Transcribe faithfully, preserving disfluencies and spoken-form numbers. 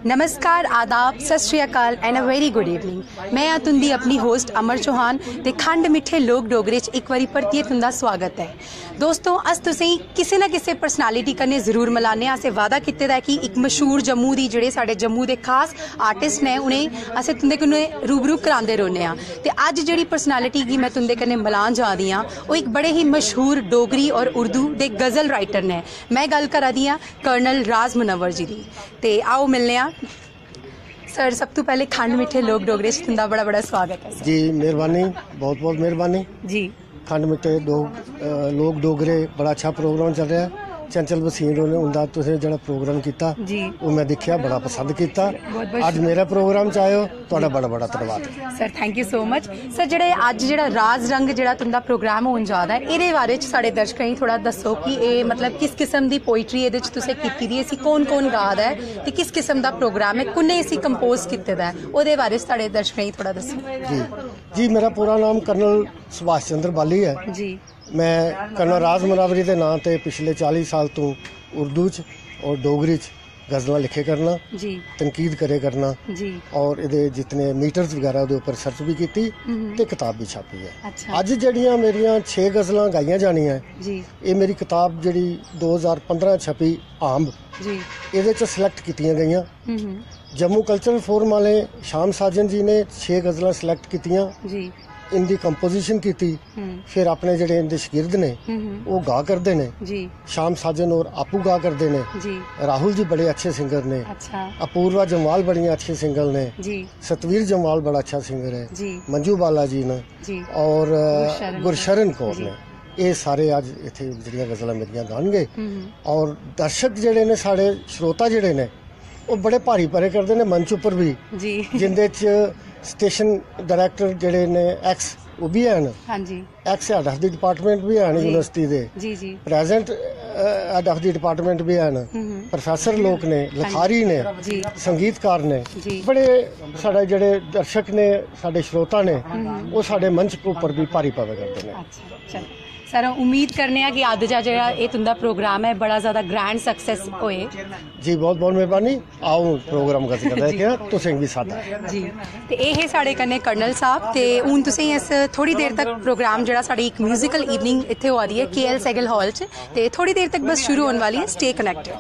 नमस्कार, आदाब, सत श्री अकाल and a very good evening। मैं आं तुंदी अपनी होस्ट अमर चौहान ते खंड मिट्ठे लोक डोगरे च इक बारी परतियै तुंदा स्वागत ऐ। दोस्तों, अस तुसेंगी किसे ना किसे पर्सनालिटी कन्नै जरूर मलाने आं। असें वादा कीते दा ऐ कि इक मशहूर जम्मू दी, जेह्ड़े साढ़े जम्मू दे खास आर्टिस्ट ने, उ'नें असें तुंदे कन्नै रूबरू करांदे रौह्ने आं। ते अज्ज जेह्ड़ी पर्सनालिटी गी मैं तुंदे कन्नै मलान जा दी आं, ओह् इक बड़े ही मशहूर डोगरी और उर्दू दे गज़ल राइटर ने। मैं गल्ल करा दी आं कर्नल राज मुनव्वर जी दी। ते आओ मिलने आं। सर, सब तों पैह्ले खंड मिट्ठे लोक डोगरे च तुंदा बड़ा बड़ा स्वागत ऐ सर। जी, मेहरबानी, बहुत बहुत मेहरबानी। जी। खंड मिट्ठे डोग अ, लोक डोगरे, बड़ा अच्छा प्रोग्राम चल रहा है। चंचल बसीन होरें उंदा तुसें जेह्ड़ा प्रोग्राम कीता, जी। ओह् मैं दिक्खेआ, बड़ा पसंद कीता। बहुत बहुत अज्ज मेरे प्रोग्राम च आए हो, थुआढ़ा बड़ा बड़ा धन्यवाद। Sir, thank you so much। Sir, जेह्ड़े अज्ज जेह्ड़ा राज रंग जेह्ड़ा तुंदा प्रोग्राम होन जा दा ऐ, एह्दे बारे च साढ़े दर्शकें गी थोह्ड़ा दस्सो कि एह् मतलब किस किस्म दी पोइट्री एह्दे च तुसें कीती दी, इसी कौन कौन गा दा ऐ ते किस किस्म दा प्रोग्राम ऐ, कु'न्नै इसी कंपोज कीते दा ऐ, ओह्दे बारे च साढ़े दर्शकें गी थोह्ड़ा दस्सो। जी जी, मेरा पूरा नाम कर्नल सुभाष चंद्र बाली है। जी। मैं कर्नल राज मुनव्वरी दे नां ते पिछले चाली साल तों उर्दू च और डोगरी च गज़लां लिखे करना, जी। तनकीद करे करना जी। और एह्दे जितने मीटर्स बगैरा ओह्दे उप्पर सर्च भी कीती हम्म। ते कताब भी छापी ऐ। अच्छा। अज्ज जेह्ड़ियां मेरियां छे गज़लां गाइयां जानियां ऐ, जी। एह् मेरी कताब जेह्ड़ी दो हज़ार पंदरां छपी आंब, जी। एह्दे च सिलेक्ट कीतियां गइयां। हम्म। जम्मू कल्चरल फोरम आह्ले शाम साजन जी ने छे गज़लां सिलेक्ट कीतियां, जी। इंदी कंपोजिशन कीती, हम्म। फिर अपने जेह्ड़े इंदे शागिर्द ने हम्म। ओह् गा करदे ने। जी। शाम साजन होर आपूं गा करदे ने। जी। राहुल जी बड़े अच्छे सिंगर ने। अच्छा। अपूर्वा जम्वाल बड़ियां अच्छियां सिंगर ने। जी। सतवीर जम्वाल बड़ा अच्छा सिंगर है। जी। मंजू बाला जी ने। जी। और अ, गुरशरण गुरशरण कौर। कौर जी। ने। एह् सारे अज्ज इत्थै जेह्ड़ियां गज़लां मेरियां गानगे। हम्म। और दर्शक जेह्ड़े ने, साढ़े श्रोता जेह्ड़े ने, ओह् बड़े भारी भरे करदे ने मंच उप्पर बी, जी। जिंदे च स्टेशन डायरेक्टर जेह्ड़े ने, एक्स, ओह् बी हैन, हाँ जी। Ex head of the department बी हैन जी। यूनिवर्सिटी दे, जी जी। Present head of the department बी हैन, हम्म। प्रोफेसर लोक ने, लिखारी ने, जी। संगीतकार ने, जी। बड़े साढ़े जेह्ड़े दर्शक ने, साढ़े श्रोता ने, ओह् साढ़े मंच उप्पर बी भारी पवे करदे ने। अच्छा, चलो। सर, उम्मीद करने आं कि अज्ज दा जेह्ड़ा एह् तुंदा प्रोग्राम ऐ, बड़ा ज्यादा ग्रैंड सक्सेस होए। जी, बहुत बहुत मेहरबानी। आओ, प्रोग्राम गजल दा केह्, तुसें बी सादा ऐ। जी। ते एह् हे साढ़े कन्नै कर्नल साहब। ते हून तुसें इस थोड़ी देर तक प्रोग्राम जेह्ड़ा साढ़ी इक म्यूजिकल इवनिंग इत्थै होआ दी ऐ के एल सैगल हाल च, ते थोड़ी देर तक बस शुरू होने वाली ऐ। Stay connected.